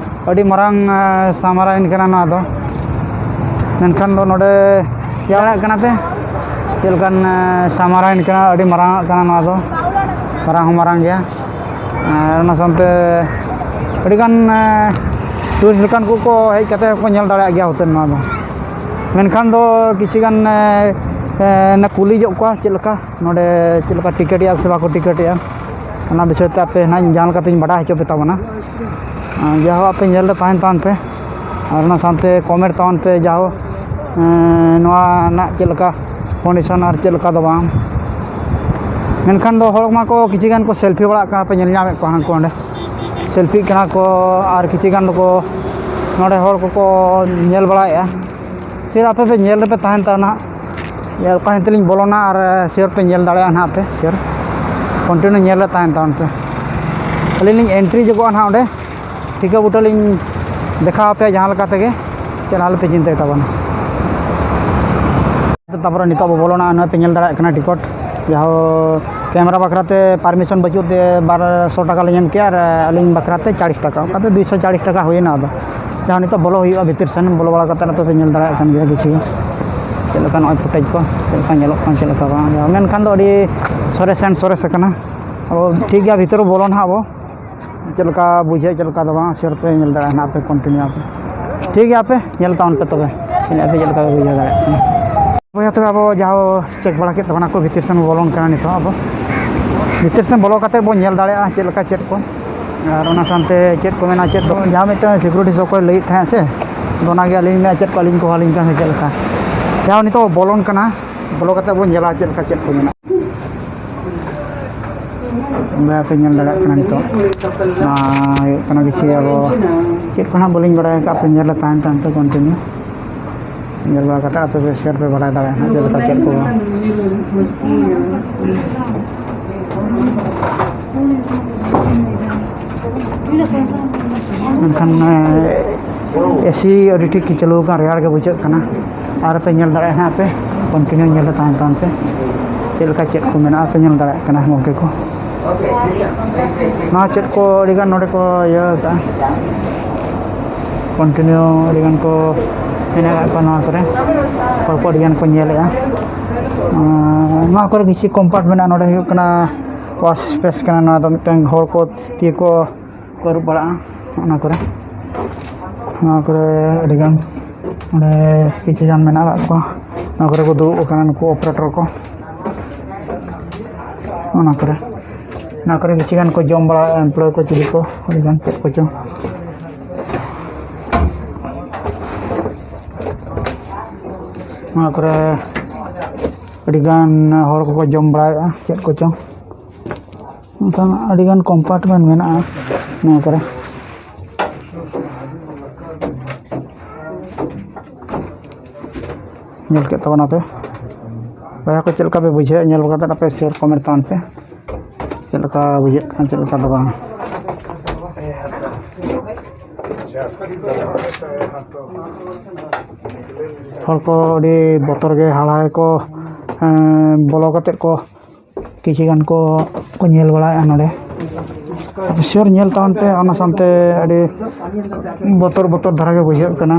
ᱟᱹᱰᱤ ᱢᱟᱨᱟᱝ, ᱮ, ᱥᱟᱢᱟᱨᱟᱭᱤᱱ ᱠᱟᱱᱟ ᱱᱚᱣᱟ ᱫᱚ᱾ ᱢᱮᱱᱠᱷᱟᱱ ᱫᱚ ᱱᱚᱰᱮ ᱧᱮᱞ ᱫᱟᱲᱮᱭᱟᱜ ᱠᱟᱱᱟ ᱯᱮ ᱪᱮᱫ ᱞᱮᱠᱟᱱ, ᱮ, ᱥᱟᱢᱟᱨᱟᱭᱤᱱ ᱠᱟᱱᱟ, ᱟᱹᱰᱤ ᱢᱟᱨᱟᱝ ᱟᱜ ᱠᱟᱱᱟ ᱱᱚᱣᱟ ᱫᱚ, ᱢᱟᱨᱟᱝ ᱦᱚᱸ ᱢᱟᱨᱟᱝ ᱜᱮᱭᱟ᱾ ᱟᱨ ᱚᱱᱟ ᱥᱟᱶᱛᱮ ᱟᱹᱰᱤᱜᱟᱱ, ᱮ, ᱴᱩᱨᱤᱥᱴ ᱞᱮᱠᱟᱱ ᱠᱚᱠᱚ ᱦᱮᱡ ᱠᱟᱛᱮ ᱦᱚᱸᱠᱚ ᱧᱮᱞ ᱫᱟᱲᱮᱭᱟᱜ ᱜᱮᱭᱟ ᱦᱳᱴᱮᱞ ᱱᱚᱣᱟ ᱫᱚ᱾ ᱢᱮᱱᱠᱷᱟᱱ ᱫᱚ ᱠᱤᱪᱷᱩ ᱜᱟᱱ, ᱮ, ᱮ, ᱠᱩᱞᱤ ᱧᱚᱜ ᱠᱚᱣᱟ ᱪᱮᱫ ᱞᱮᱠᱟ ᱱᱚᱰᱮ ᱪᱮᱫ ᱞᱮᱠᱟ ᱴᱤᱠᱤᱴ ᱮᱜᱼᱟ ᱥᱮ ᱵᱟᱠᱚ ᱴᱤᱠᱤᱴ ᱮᱜᱼᱟ, ᱚᱱᱟ ᱵᱤᱥᱚᱭ ᱛᱮ ᱟᱯᱮ ᱱᱟᱦᱟᱜ ᱡᱟᱦᱟᱸ ᱞᱮᱠᱟᱛᱤᱧ ᱵᱟᱰᱟᱭ ᱦᱚᱪᱚ ᱯᱮ ᱛᱟᱵᱚᱱᱟ᱾ ᱟᱨ ᱡᱟᱦᱳ, ᱟᱯᱮ ᱧᱮᱞ ᱨᱮ ᱛᱟᱦᱮᱱ ᱛᱟᱵᱚᱱ ᱯᱮ ᱟᱨ ᱚᱱᱟ ᱥᱟᱶᱛᱮ ᱠᱚᱢᱮᱱᱴ ᱛᱟᱵᱚᱱ ᱯᱮ, ᱡᱟᱦᱳ, ᱮᱸ, ᱱᱚᱣᱟ ᱨᱮᱱᱟᱜ ᱪᱮᱫ ᱞᱮᱠᱟ ᱠᱚᱱᱰᱤᱥᱚᱱ ᱟᱨ ᱪᱮᱫ ᱞᱮᱠᱟ ᱫᱚ ᱵᱟᱝ᱾ ᱢᱮᱱᱠᱷᱟᱱ ᱫᱚ ᱦᱚᱲ ᱢᱟ ᱠᱚ ᱠᱤᱪᱷᱩ ᱜᱟᱱ ᱠᱚ ᱥᱮᱞᱯᱷᱤ ᱵᱟᱲᱟᱜ ᱠᱟᱱᱟ, ᱯᱮ ᱧᱮᱞ ᱧᱟᱢᱮᱫ ᱠᱚᱣᱟ ᱦᱟᱱᱠᱩ ᱚᱸᱰᱮ ᱥᱮᱞᱯᱷᱤᱜ ᱠᱟᱱᱟ ᱠᱚ, ᱟᱨ ᱠᱤᱪᱷᱩ ᱜᱟᱱ ᱫᱚᱠᱚ ᱱᱚᱰᱮ ᱦᱚᱲ ᱠᱚᱠᱚ ᱧᱮᱞ ᱵᱟᱲᱟᱭᱮᱫᱼᱟ᱾ ᱥᱮ ᱟᱯᱮ ᱯᱮ ᱧᱮᱞ ᱨᱮᱯᱮ ᱛᱟᱦᱮᱱ ᱛᱟᱵᱚᱱᱟ ᱦᱟᱸᱜ᱾ ᱚᱠᱟ ᱦᱤᱱᱛᱮ ᱞᱤᱧ ᱵᱚᱞᱚᱱᱟ ᱟᱨ ᱥᱤᱭᱳᱨ ᱯᱮ ᱧᱮᱞ ᱫᱟᱲᱮᱭᱟᱜᱼᱟ ᱱᱟᱦᱟᱜ ᱯᱮ ᱥᱤᱭᱳᱨ᱾ ᱠᱚᱱᱴᱤᱱᱤᱭᱩ ᱧᱮᱞ ᱨᱮ ᱛᱟᱦᱮᱱ ᱛᱟᱵᱚᱱ ᱯᱮ᱾ ᱟᱹᱞᱤᱧ ᱞᱤᱧ ᱮᱱᱴᱨᱤ ᱧᱚᱜᱚᱜᱼᱟ ᱱᱟᱦᱟᱜ ᱚᱸᱰᱮ, ᱴᱷᱤᱠᱟᱹ ᱵᱩᱴᱟᱹ ᱞᱤᱧ ᱫᱮᱠᱷᱟᱣ ᱟᱯᱮᱭᱟ ᱡᱟᱦᱟᱸ ᱞᱮᱠᱟ ᱛᱮᱜᱮ, ᱪᱮᱫ ᱟᱞᱚᱯᱮ ᱪᱤᱱᱛᱟᱹᱭ ᱛᱟᱵᱚᱱᱟ᱾ ᱛᱟᱨᱯᱚᱨᱮ ᱱᱤᱛᱚᱜ ᱵᱚ ᱵᱚᱞᱚᱱᱟ, ᱱᱚᱜᱼᱚᱭ ᱯᱮ ᱧᱮᱞ ᱫᱟᱲᱮᱭᱟᱜ ᱠᱟᱱᱟ ᱴᱤᱠᱤᱴ, ᱡᱟᱦᱟᱸ ᱠᱮᱢᱮᱨᱟ ᱵᱟᱠᱷᱨᱟ ᱛᱮ ᱯᱟᱨᱢᱤᱥᱚᱱ ᱵᱟᱹᱪᱩᱜ ᱛᱮ ᱵᱟᱨᱥᱚ ᱴᱟᱠᱟ ᱞᱤᱧ ᱮᱢ ᱠᱮᱜᱼᱟ ᱟᱨ ᱟᱹᱞᱤᱧ ᱵᱟᱠᱷᱨᱟ ᱛᱮ ᱪᱟᱲᱤᱥ ᱴᱟᱠᱟ, ᱚᱱᱠᱟᱛᱮ ᱫᱩᱭᱥᱚ ᱪᱟᱲᱤᱥ ᱴᱟᱠᱟ ᱦᱩᱭᱮᱱᱟ᱾ ᱟᱫᱚ ᱡᱟᱦᱟᱸ ᱱᱤᱛᱚᱜ ᱵᱚᱞᱚ ᱦᱩᱭᱩᱜᱼᱟ ᱵᱷᱤᱛᱤᱨ ᱥᱮᱱ, ᱵᱚᱞᱚ ᱵᱟᱲᱟ ᱠᱟᱛᱮ ᱟᱯᱮ ᱯᱮ ᱧᱮᱞ ᱫᱟᱲᱮᱭᱟᱜ ᱠᱟᱱ ᱜᱮᱭᱟ ᱠᱤᱪᱷᱩ ᱪᱮᱫ ᱞᱮᱠᱟ ᱱᱚᱜᱼᱚᱭ ᱯᱷᱩᱴᱮᱡᱽ ᱠᱚ ᱪᱮᱫ ᱞᱮᱠᱟ ᱧᱮᱞᱚᱜ ᱠᱟᱱᱟ ᱪᱮᱫ ᱞᱮᱠᱟ ᱵᱟᱝ, ᱢᱮᱱᱠᱷᱟᱱ ᱫᱚ ᱟᱹᱰᱤ ᱥᱚᱨᱮᱥ ᱟᱱ ᱥᱚᱨᱮᱥ ᱟᱠᱟᱱᱟ᱾ ᱟᱵᱚ ᱴᱷᱤᱠ ᱜᱮᱭᱟ, ᱵᱷᱤᱛᱤᱨ ᱨᱮ ᱵᱚᱞᱚᱱ ᱦᱟᱸᱜ ᱟᱵᱚ ᱪᱮᱫ ᱞᱮᱠᱟ ᱵᱩᱡᱷᱟᱹᱜ ᱪᱮᱫ ᱞᱮᱠᱟ ᱫᱚ ᱵᱟᱝ, ᱥᱮᱭᱟᱨ ᱯᱮ ᱧᱮᱞ ᱫᱟᱲᱮᱭᱟᱜᱼᱟ ᱱᱟᱦᱟᱜ ᱯᱮ ᱠᱚᱱᱴᱤᱱᱤᱭᱩ ᱟᱯᱮ᱾ ᱴᱷᱤᱠ ᱜᱮᱭᱟ, ᱟᱯᱮ ᱧᱮᱞ ᱛᱟᱵᱚᱱ ᱯᱮ ᱛᱚᱵᱮ, ᱛᱤᱱᱟᱹᱜ ᱟᱯᱮ ᱪᱮᱫ ᱞᱮᱠᱟ ᱯᱮ ᱵᱩᱡᱷᱟᱹᱣ ᱫᱟᱲᱮᱭᱟᱜ ᱠᱟᱱᱟ᱾ ᱵᱚᱭᱦᱟ, ᱛᱚᱵᱮ ᱟᱵᱚ ᱡᱟᱦᱟᱸ ᱪᱮᱠ ᱵᱟᱲᱟ ᱠᱮᱫ ᱛᱟᱵᱚᱱᱟ ᱠᱚ, ᱵᱷᱤᱛᱤᱨ ᱥᱮᱱ ᱵᱚᱞᱚᱱ ᱠᱟᱱᱟ ᱱᱤᱛᱚᱜ᱾ ᱟᱵᱚ ᱵᱷᱤᱛᱤᱨ ᱥᱮᱱ ᱵᱚᱞᱚ ᱠᱟᱛᱮ ᱵᱚᱱ ᱧᱮᱞ ᱫᱟᱲᱮᱭᱟᱜᱼᱟ ᱪᱮᱫ ᱞᱮᱠᱟ ᱪᱮᱫ ᱠᱚ, ᱟᱨ ᱚᱱᱟ ᱥᱟᱶᱛᱮ ᱪᱮᱫ ᱠᱚ ᱢᱮᱱᱟᱜᱼᱟ, ᱪᱮᱫ ᱫᱚ ᱡᱟᱦᱟᱸ ᱢᱤᱫᱴᱟᱝ ᱥᱤᱠᱩᱨᱤᱴᱤ ᱥᱚᱠᱚᱭ ᱞᱟᱹᱭᱮᱫ ᱛᱟᱦᱮᱸᱫ ᱥᱮ, ᱟᱫᱚ ᱚᱱᱟᱜᱮ ᱟᱹᱞᱤᱧ ᱢᱮᱱᱟ ᱪᱮᱫ ᱠᱚ ᱟᱹᱞᱤᱧ ᱠᱚ ᱦᱚᱦᱚ ᱟᱹᱞᱤᱧ ᱠᱟᱱᱟ ᱥᱮ ᱪᱮᱫ ᱞᱮᱠᱟ᱾ ᱡᱟᱦᱟᱸ ᱱᱤᱛᱚᱜ ᱵᱚᱞᱚᱱ ᱠᱟᱱᱟ, ᱵᱚᱞᱚ ᱠᱟᱛᱮ ᱵᱚᱱ ᱧᱮᱞᱟ ᱪᱮᱫ ᱞᱮᱠᱟ ᱪᱮᱫ ᱠᱚ ᱢᱮᱱᱟᱜᱼᱟ᱾ ᱵᱚᱭᱦᱟ ᱯᱮ ᱧᱮᱞ ᱫᱟᱲᱮᱭᱟᱜ ᱠᱟᱱᱟ ᱱᱤᱛᱚᱜ, ᱱᱚᱣᱟ ᱦᱩᱭᱩᱜ ᱠᱟᱱᱟ ᱠᱤᱪᱷᱩ ᱟᱵᱚ ᱪᱮᱫ ᱠᱚ ᱱᱟᱦᱟᱜ ᱵᱟᱹᱞᱤᱧ ᱵᱟᱲᱟᱭ ᱟᱠᱟᱫ, ᱯᱮ ᱧᱮᱞ ᱨᱮ ᱛᱟᱦᱮᱱ ᱛᱟᱦᱮᱱ ᱛᱮ ᱠᱚᱱᱴᱤᱱᱤᱭᱩ ᱧᱮᱞ ᱵᱟᱲᱟ ᱠᱟᱛᱮ ᱟᱯᱮ ᱯᱮ ᱥᱮᱭᱟᱨ ᱯᱮ ᱵᱟᱲᱟᱭ ᱫᱟᱲᱮᱭᱟᱜᱼᱟ ᱦᱟᱸᱜ ᱪᱮᱫ ᱞᱮᱠᱟ ᱪᱮᱫ ᱠᱚ᱾ ᱢᱮᱱᱠᱷᱟᱱ ᱮᱥᱤ ᱟᱹᱰᱤ ᱴᱷᱤᱠ ᱜᱮ ᱪᱟᱹᱞᱩ ᱟᱠᱟᱱ, ᱨᱮᱭᱟᱲ ᱜᱮ ᱵᱩᱡᱷᱟᱹᱜ ᱠᱟᱱᱟ᱾ ᱟᱨ ᱯᱮ ᱧᱮᱞ ᱫᱟᱲᱮᱭᱟᱜᱼᱟ ᱦᱟᱸᱜ ᱯᱮ, ᱠᱚᱱᱴᱤᱱᱤᱭᱩ ᱧᱮᱞ ᱨᱮ ᱛᱟᱦᱮᱱ ᱛᱟᱵᱚᱱ ᱯᱮ, ᱪᱮᱫ ᱞᱮᱠᱟ ᱪᱮᱫ ᱠᱚ ᱢᱮᱱᱟᱜᱼᱟ ᱯᱮ ᱧᱮᱞ ᱫᱟᱲᱮᱭᱟᱜ ᱠᱟᱱᱟ ᱜᱚᱢᱠᱮ ᱠᱚ᱾ ᱱᱚᱣᱟ ᱪᱮᱫ ᱠᱚ ᱟᱹᱰᱤᱜᱟᱱ ᱱᱚᱰᱮ ᱠᱚ ᱤᱭᱟᱹ ᱟᱠᱟᱫᱼᱟ, ᱠᱚᱱᱴᱤᱱᱤᱭᱩ ᱟᱹᱰᱤᱜᱟᱱ ᱠᱚ ᱢᱮᱱᱟᱜ ᱟᱠᱟᱫ ᱠᱚᱣᱟ ᱱᱚᱣᱟ ᱠᱚᱨᱮ, ᱦᱚᱲ ᱠᱚ ᱟᱹᱰᱤᱜᱟᱱ ᱠᱚ ᱧᱮᱞᱮᱫᱼᱟ᱾ ᱟᱨ ᱱᱚᱣᱟ ᱠᱚᱨᱮ ᱵᱮᱥᱤ ᱠᱚᱢᱯᱟᱨᱴ ᱢᱮᱱᱟᱜᱼᱟ᱾ ᱱᱚᱰᱮ ᱦᱩᱭᱩᱜ ᱠᱟᱱᱟ ᱣᱟᱥ ᱥᱯᱮᱥ ᱠᱟᱱᱟ, ᱱᱚᱣᱟ ᱫᱚ ᱢᱤᱫᱴᱟᱝ ᱦᱚᱲ ᱠᱚ ᱛᱤ ᱠᱚ ᱠᱚ ᱟᱹᱨᱩᱵ ᱵᱟᱲᱟᱜᱼᱟ ᱚᱱᱟ ᱠᱚᱨᱮ᱾ ᱱᱚᱣᱟ ᱠᱚᱨᱮ ᱟᱹᱰᱤᱜᱟᱱ ᱚᱸᱰᱮ ᱠᱤᱪᱷᱩ ᱜᱟᱱ ᱢᱮᱱᱟᱜ ᱟᱠᱟᱫ ᱠᱚᱣᱟ, ᱱᱚᱣᱟ ᱠᱚᱨᱮ ᱠᱚ ᱫᱩᱲᱩᱵ ᱟᱠᱟᱱᱟ ᱱᱩᱠᱩ ᱚᱯᱟᱨᱮᱴᱚᱨ ᱠᱚ᱾ ᱚᱱᱟ ᱠᱚᱨᱮ, ᱱᱚᱣᱟ ᱠᱚᱨᱮ ᱠᱤᱪᱷᱩ ᱜᱟᱱ ᱠᱚ ᱡᱚᱢ ᱵᱟᱲᱟᱭᱟ ᱮᱢᱯᱞᱚᱭ ᱠᱚ, ᱪᱤᱞᱤ ᱠᱚ, ᱟᱹᱰᱤᱜᱟᱱ ᱪᱮᱫ ᱠᱚᱪᱚᱝ᱾ ᱱᱚᱣᱟ ᱠᱚᱨᱮ ᱟᱹᱰᱤᱜᱟᱱ ᱦᱚᱲ ᱠᱚᱠᱚ ᱡᱚᱢ ᱵᱟᱲᱟᱭᱮᱫᱼᱟ ᱪᱮᱫ ᱠᱚᱪᱚᱝ᱾ ᱚᱱᱠᱟᱱ ᱟᱹᱰᱤᱜᱟᱱ ᱠᱚᱢᱯᱟᱨᱴᱢᱮᱱᱴ ᱢᱮᱱᱟᱜᱼᱟ ᱱᱚᱣᱟ ᱠᱚᱨᱮ᱾ ᱧᱮᱞ ᱠᱮᱫ ᱛᱟᱵᱚᱱᱟᱯᱮ ᱵᱚᱭᱦᱟ ᱠᱚ, ᱪᱮᱫ ᱞᱮᱠᱟ ᱯᱮ ᱵᱩᱡᱷᱟᱹᱣᱮᱫᱼᱟ? ᱧᱮᱞ ᱠᱟᱛᱮᱫ ᱟᱯᱮ ᱥᱮᱭᱟᱨ ᱠᱚᱢᱮᱱᱴ ᱛᱟᱵᱚᱱ ᱯᱮ᱾ ᱪᱮᱫ ᱞᱮᱠᱟ ᱵᱩᱡᱷᱟᱹᱜ ᱠᱟᱱᱟ, ᱪᱮᱫ ᱞᱮᱠᱟ ᱫᱚ ᱵᱟᱝ᱾ ᱦᱚᱲ ᱠᱚ ᱟᱹᱰᱤ ᱵᱚᱛᱚᱨ ᱜᱮ, ᱦᱟᱦᱟᱲᱟ ᱜᱮᱠᱚ, ᱮᱸ, ᱵᱚᱞᱚ ᱠᱟᱛᱮᱫ ᱠᱚ ᱠᱤᱪᱷᱩ ᱜᱟᱱ ᱠᱚ, ᱠᱚ ᱧᱮᱞ ᱵᱟᱲᱟᱭᱮᱫᱼᱟ ᱱᱚᱰᱮ᱾ ᱥᱤᱭᱳᱨ ᱧᱮᱞ ᱛᱟᱵᱚᱱ ᱯᱮ, ᱚᱱᱟ ᱥᱟᱶᱛᱮ ᱟᱹᱰᱤ ᱵᱚᱛᱚᱨ ᱵᱚᱛᱚᱨ ᱫᱷᱟᱨᱟ ᱜᱮ ᱵᱩᱡᱷᱟᱹᱜ ᱠᱟᱱᱟ,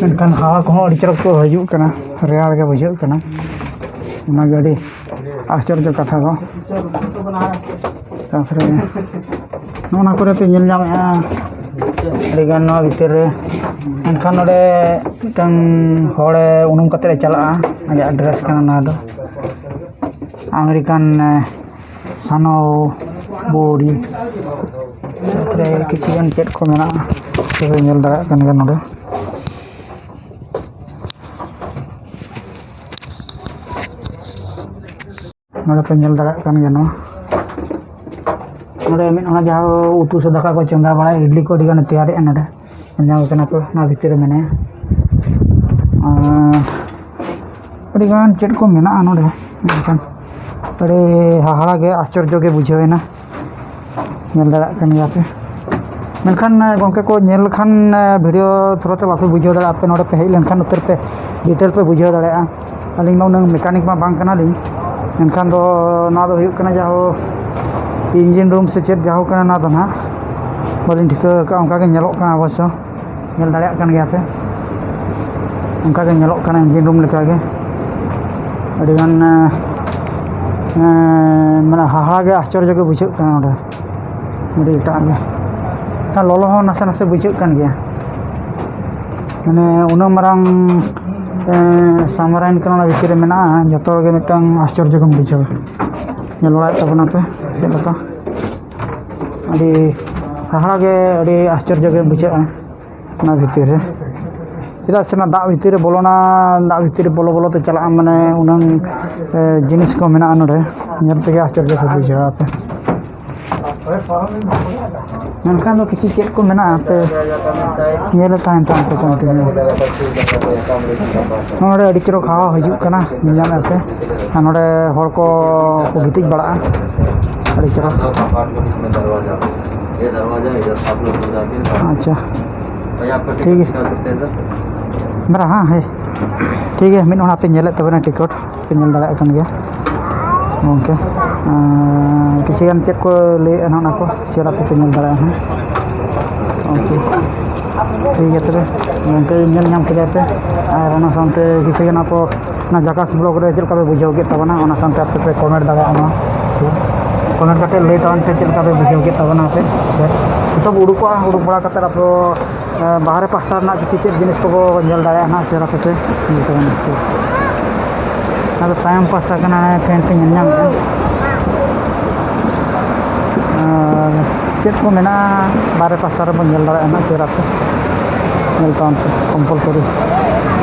ᱢᱮᱱᱠᱷᱟᱱ ᱦᱟᱣᱟ ᱠᱚᱦᱚᱸ ᱟᱹᱰᱤ ᱪᱚᱨᱚᱠ ᱠᱚ ᱦᱤᱡᱩᱜ ᱠᱟᱱᱟ, ᱨᱮᱭᱟᱲ ᱜᱮ ᱵᱩᱡᱷᱟᱹᱜ ᱠᱟᱱᱟ᱾ ᱚᱱᱟᱜᱮ ᱟᱹᱰᱤ ᱟᱥᱪᱚᱨᱡᱚ ᱠᱟᱛᱷᱟ ᱫᱚ᱾ ᱛᱟᱨᱯᱚᱨᱮ ᱱᱚᱜᱼᱚ ᱱᱚᱣᱟ ᱠᱚᱨᱮ ᱯᱮ ᱧᱮᱞ ᱧᱟᱢᱮᱫᱼᱟ ᱟᱹᱰᱤᱜᱟᱱ ᱱᱚᱣᱟ ᱵᱷᱤᱛᱤᱨ ᱨᱮ᱾ ᱮᱱᱠᱷᱟᱱ ᱱᱚᱰᱮ ᱢᱤᱫᱴᱟᱝ ᱦᱚᱲᱮ ᱩᱱᱩᱢ ᱠᱟᱛᱮᱫ ᱮ ᱪᱟᱞᱟᱜᱼᱟ, ᱟᱡᱟᱜ ᱰᱨᱮᱥ ᱠᱟᱱᱟ ᱱᱚᱣᱟ ᱫᱚ᱾ ᱟᱢᱮᱨᱤᱠᱟᱱ, ᱮ, ᱥᱟᱱᱚ ᱵᱳᱨᱤ᱾ ᱛᱟᱨᱯᱚᱨᱮ ᱠᱤᱪᱷᱩ ᱜᱟᱱ ᱪᱮᱫ ᱠᱚ ᱢᱮᱱᱟᱜᱼᱟ, ᱥᱮᱯᱮ ᱧᱮᱞ ᱫᱟᱲᱮᱭᱟᱜ ᱠᱟᱱ ᱜᱮᱭᱟ ᱱᱚᱰᱮ᱾ ᱱᱚᱰᱮ ᱯᱮ ᱧᱮᱞ ᱫᱟᱲᱮᱭᱟᱜ ᱠᱟᱱ ᱜᱮᱭᱟ ᱱᱚᱣᱟ᱾ ᱱᱚᱰᱮ ᱢᱤᱫ ᱦᱚᱲ ᱡᱟᱦᱟᱸ ᱩᱛᱩ ᱥᱮ ᱫᱟᱠᱟ ᱠᱚ ᱪᱚᱸᱫᱟ ᱵᱟᱲᱟᱭᱟ, ᱤᱰᱞᱤ ᱠᱚ ᱟᱹᱰᱤ ᱜᱟᱱᱮ ᱛᱮᱭᱟᱨᱮᱜᱼᱟ ᱱᱚᱰᱮ᱾ ᱧᱮᱞ ᱧᱟᱢ ᱠᱟᱱᱟ ᱯᱮ, ᱱᱚᱣᱟ ᱵᱷᱤᱛᱤᱨ ᱨᱮ ᱢᱮᱱᱟᱭᱟ᱾ ᱟᱨ ᱟᱹᱰᱤ ᱜᱟᱱ ᱪᱮᱫ ᱠᱚ ᱢᱮᱱᱟᱜᱼᱟ ᱱᱚᱰᱮ, ᱢᱮᱱᱠᱷᱟᱱ ᱟᱹᱰᱤ ᱦᱟᱦᱟᱲᱟ ᱜᱮ, ᱟᱥᱪᱚᱨᱡᱚ ᱜᱮ ᱵᱩᱡᱷᱟᱹᱣ ᱮᱱᱟ᱾ ᱧᱮᱞ ᱫᱟᱲᱮᱭᱟᱜ ᱠᱟᱱ ᱜᱮᱭᱟ ᱯᱮ᱾ ᱢᱮᱱᱠᱷᱟᱱ, ᱜᱚᱢᱠᱮ ᱠᱚ ᱧᱮᱞ ᱞᱮᱠᱷᱟᱱ, ᱵᱷᱤᱰᱤᱭᱳ ᱛᱷᱨᱳ ᱛᱮ ᱵᱟᱯᱮ ᱵᱩᱡᱷᱟᱹᱣ ᱫᱟᱲᱮᱭᱟᱜᱼᱟ, ᱟᱯᱮ ᱱᱚᱰᱮ ᱯᱮ ᱦᱮᱡ ᱞᱮᱱᱠᱷᱟᱱ ᱩᱛᱟᱹᱨ ᱯᱮ ᱰᱤᱴᱮᱞ ᱯᱮ ᱵᱩᱡᱷᱟᱹᱣ ᱫᱟᱲᱮᱭᱟᱜᱼᱟ᱾ ᱟᱹᱞᱤᱧ ᱢᱟ ᱩᱱᱟᱹᱝ ᱢᱮᱠᱟᱱᱤᱠ ᱢᱟ ᱵᱟᱝ ᱠᱟᱱᱟᱞᱤᱧ, ᱢᱮᱱᱠᱷᱟᱱ ᱫᱚ ᱱᱚᱣᱟ ᱫᱚ ᱦᱩᱭᱩᱜ ᱠᱟᱱᱟ ᱡᱟᱦᱳ ᱤᱧᱡᱤᱱ ᱨᱩᱢ ᱥᱮ ᱪᱮᱫ ᱡᱟᱦᱳ ᱠᱟᱱᱟ, ᱱᱚᱣᱟ ᱫᱚ ᱱᱟᱦᱟᱜ ᱵᱟᱹᱞᱤᱧ ᱴᱷᱤᱠᱟᱹ ᱟᱠᱟᱫᱼᱟ, ᱚᱱᱠᱟ ᱜᱮ ᱧᱮᱞᱚᱜ ᱠᱟᱱᱟ ᱚᱵᱚᱥᱥᱚ᱾ ᱧᱮᱞ ᱫᱟᱲᱮᱭᱟᱜ ᱠᱟᱱ ᱜᱮᱭᱟ ᱯᱮ, ᱚᱱᱠᱟ ᱜᱮ ᱧᱮᱞᱚᱜ ᱠᱟᱱᱟ ᱤᱧᱡᱤᱱ ᱨᱩᱢ ᱞᱮᱠᱟ ᱜᱮ᱾ ᱟᱹᱰᱤᱜᱟᱱ, ᱮᱸ, ᱮᱸ, ᱢᱟᱱᱮ ᱦᱟᱦᱟᱲᱟ ᱜᱮ, ᱟᱥᱪᱚᱨᱡᱚ ᱜᱮ ᱵᱩᱡᱷᱟᱹᱜ ᱠᱟᱱᱟ ᱱᱚᱰᱮ, ᱟᱹᱰᱤ ᱮᱴᱟᱜ ᱜᱮ᱾ ᱮᱱᱠᱷᱟᱱ ᱞᱚᱞᱚ ᱦᱚᱸ ᱱᱟᱥᱮ ᱱᱟᱥᱮ ᱵᱩᱡᱷᱟᱹᱜ ᱠᱟᱱ ᱜᱮᱭᱟ, ᱢᱟᱱᱮ ᱩᱱᱟᱹᱜ ᱢᱟᱨᱟᱝ, ᱮᱸ, ᱥᱟᱵᱢᱟᱨᱟᱭᱤᱱ ᱠᱟᱱᱟ, ᱚᱱᱟ ᱵᱷᱤᱛᱤᱨ ᱨᱮ ᱢᱮᱱᱟᱜᱼᱟ, ᱡᱚᱛᱚ ᱜᱮ ᱢᱤᱫᱴᱟᱝ ᱟᱥᱪᱚᱨᱡᱚ ᱜᱮᱢ ᱵᱩᱡᱷᱟᱹᱣᱟ᱾ ᱧᱮᱞ ᱵᱟᱲᱟᱭᱮᱫ ᱛᱟᱵᱚᱱᱟ ᱯᱮ ᱪᱮᱫ ᱞᱮᱠᱟ, ᱟᱹᱰᱤ ᱦᱟᱦᱟᱲᱟ ᱜᱮ, ᱟᱹᱰᱤ ᱟᱥᱪᱚᱨᱡᱚ ᱜᱮ ᱵᱩᱡᱷᱟᱹᱜᱼᱟ᱾ ᱚᱱᱟ ᱵᱷᱤᱛᱤᱨ ᱨᱮ, ᱪᱮᱫᱟᱜ ᱥᱮ ᱚᱱᱟ ᱫᱟᱜ ᱵᱷᱤᱛᱤᱨ ᱨᱮ ᱵᱚᱞᱚᱱᱟ, ᱫᱟᱜ ᱵᱷᱤᱛᱤᱨ ᱨᱮ ᱵᱚᱞᱚ ᱵᱚᱞᱚ ᱛᱮ ᱪᱟᱞᱟᱜᱼᱟ, ᱢᱟᱱᱮ ᱩᱱᱟᱹᱝ, ᱮ, ᱡᱤᱱᱤᱥ ᱠᱚ ᱢᱮᱱᱟᱜᱼᱟ ᱱᱚᱰᱮ, ᱧᱮᱞ ᱛᱮᱜᱮ ᱟᱥᱪᱚᱨᱡᱚ ᱠᱚ ᱵᱩᱡᱷᱟᱹᱣᱟ ᱟᱯᱮ᱾ ᱢᱮᱱᱠᱷᱟᱱ ᱫᱚ ᱠᱤᱪᱷᱩ ᱪᱮᱫ ᱠᱚ ᱢᱮᱱᱟᱜᱼᱟ ᱟᱯᱮ ᱧᱮᱞ ᱛᱟᱦᱮᱱ ᱛᱟᱢ ᱯᱮ continue᱾ ᱱᱚᱰᱮ ᱟᱹᱰᱤ ᱪᱚᱨᱚᱠ ᱦᱟᱣᱟ ᱦᱤᱡᱩᱜ ᱠᱟᱱᱟ, ᱧᱮᱞ ᱧᱟᱢᱮᱫ ᱯᱮ, ᱟᱨ ᱱᱚᱰᱮ ᱦᱚᱲ ᱠᱚ ᱠᱚ ᱜᱤᱛᱤᱡ ᱵᱟᱲᱟᱜᱼᱟ᱾ ᱟᱹᱰᱤ ᱪᱮᱦᱨᱟ᱾ दो अपार्ट के बीच में दरवाजा। ये दरवाजा इधर आप लोग को जाके ᱟᱪᱪᱷᱟ, ᱴᱷᱤᱠ ᱜᱮᱭᱟ᱾ ᱴᱷᱤᱠ ᱜᱮᱭᱟ, ᱢᱤᱫ ᱦᱚᱲ ᱦᱟᱯᱮ ᱧᱮᱞᱮᱫ ᱛᱟᱵᱮᱱᱟ ᱴᱤᱠᱤᱴ᱾ ᱯᱮ ᱧᱮᱞ ᱫᱟᱲᱮᱭᱟᱜ ᱠᱟᱱ ᱜᱮᱭᱟ ᱜᱚᱢᱠᱮ᱾ ᱟᱨ ᱠᱤᱪᱷᱩ ᱜᱟᱱ ᱪᱮᱫ ᱠᱚ ᱞᱟᱹᱭᱮᱫᱼᱟ ᱱᱟᱦᱟᱜ ᱚᱱᱟ ᱠᱚ ᱥᱮᱭᱟᱨ ᱟᱯᱮ ᱯᱮ ᱧᱮᱞ ᱫᱟᱲᱮᱭᱟᱜᱼᱟ ᱦᱟᱸᱜ᱾ ᱳᱠᱮ, ᱴᱷᱤᱠ ᱜᱮᱭᱟ ᱛᱚᱵᱮ ᱜᱚᱢᱠᱮ, ᱧᱮᱞ ᱧᱟᱢ ᱠᱮᱫᱟ ᱯᱮ᱾ ᱟᱨ ᱚᱱᱟ ᱥᱟᱶᱛᱮ ᱠᱤᱪᱷᱩ ᱜᱟᱱ ᱟᱯᱚ ᱚᱱᱟ ᱡᱟᱠᱟᱥ ᱵᱞᱚᱜ ᱨᱮ ᱪᱮᱫ ᱞᱮᱠᱟ ᱯᱮ ᱵᱩᱡᱷᱟᱹᱣ ᱠᱮᱫ ᱛᱟᱵᱚᱱᱟ, ᱚᱱᱟ ᱥᱟᱶᱛᱮ ᱟᱯᱮ ᱯᱮ ᱠᱚᱢᱮᱱᱴ ᱫᱟᱲᱮᱭᱟᱜᱼᱟ ᱱᱚᱣᱟ᱾ ᱠᱚᱢᱮᱱᱴ ᱠᱟᱛᱮ ᱞᱟᱹᱭ ᱛᱟᱵᱚᱱ ᱯᱮ ᱪᱮᱫ ᱞᱮᱠᱟ ᱯᱮ ᱵᱩᱡᱷᱟᱹᱣ ᱠᱮᱫ ᱛᱟᱵᱚᱱᱟ ᱟᱯᱮ᱾ ᱡᱚᱛᱚ ᱵᱚ ᱩᱰᱩᱠᱚᱜᱼᱟ, ᱩᱰᱩᱠ ᱵᱟᱲᱟ ᱠᱟᱛᱮ ᱟᱯᱮ ᱵᱟᱦᱨᱮ ᱯᱟᱥᱴᱟ ᱨᱮᱱᱟᱜ ᱠᱤᱪᱷᱩ ᱪᱮᱫ ᱡᱤᱱᱤᱥ ᱠᱚᱵᱚ ᱧᱮᱞ ᱫᱟᱲᱮᱭᱟᱜᱼᱟ ᱦᱟᱸᱜ, ᱥᱮ ᱟᱯᱮ ᱯᱮ ᱧᱮᱞ ᱛᱟᱵᱚᱱᱟ᱾ ᱟᱫᱚ ᱛᱟᱭᱚᱢ ᱯᱟᱥᱴᱟ ᱠᱟᱱᱟ, ᱴᱨᱮᱱ ᱯᱮ ᱧᱮᱞ ᱧᱟᱢᱮᱫᱼᱟ᱾ ᱟᱨ ᱪᱮᱫ ᱠᱚ ᱢᱮᱱᱟᱜᱼᱟ ᱵᱟᱦᱨᱮ ᱯᱟᱥᱴᱟ ᱨᱮᱵᱚᱱ ᱧᱮᱞ ᱫᱟᱲᱮᱭᱟᱜᱼᱟ ᱦᱟᱸᱜ, ᱥᱮ ᱟᱯᱮ ᱧᱮᱞ ᱛᱟᱵᱚᱱ ᱯᱮ ᱠᱚᱢᱯᱟᱞᱥᱟᱨᱤ᱾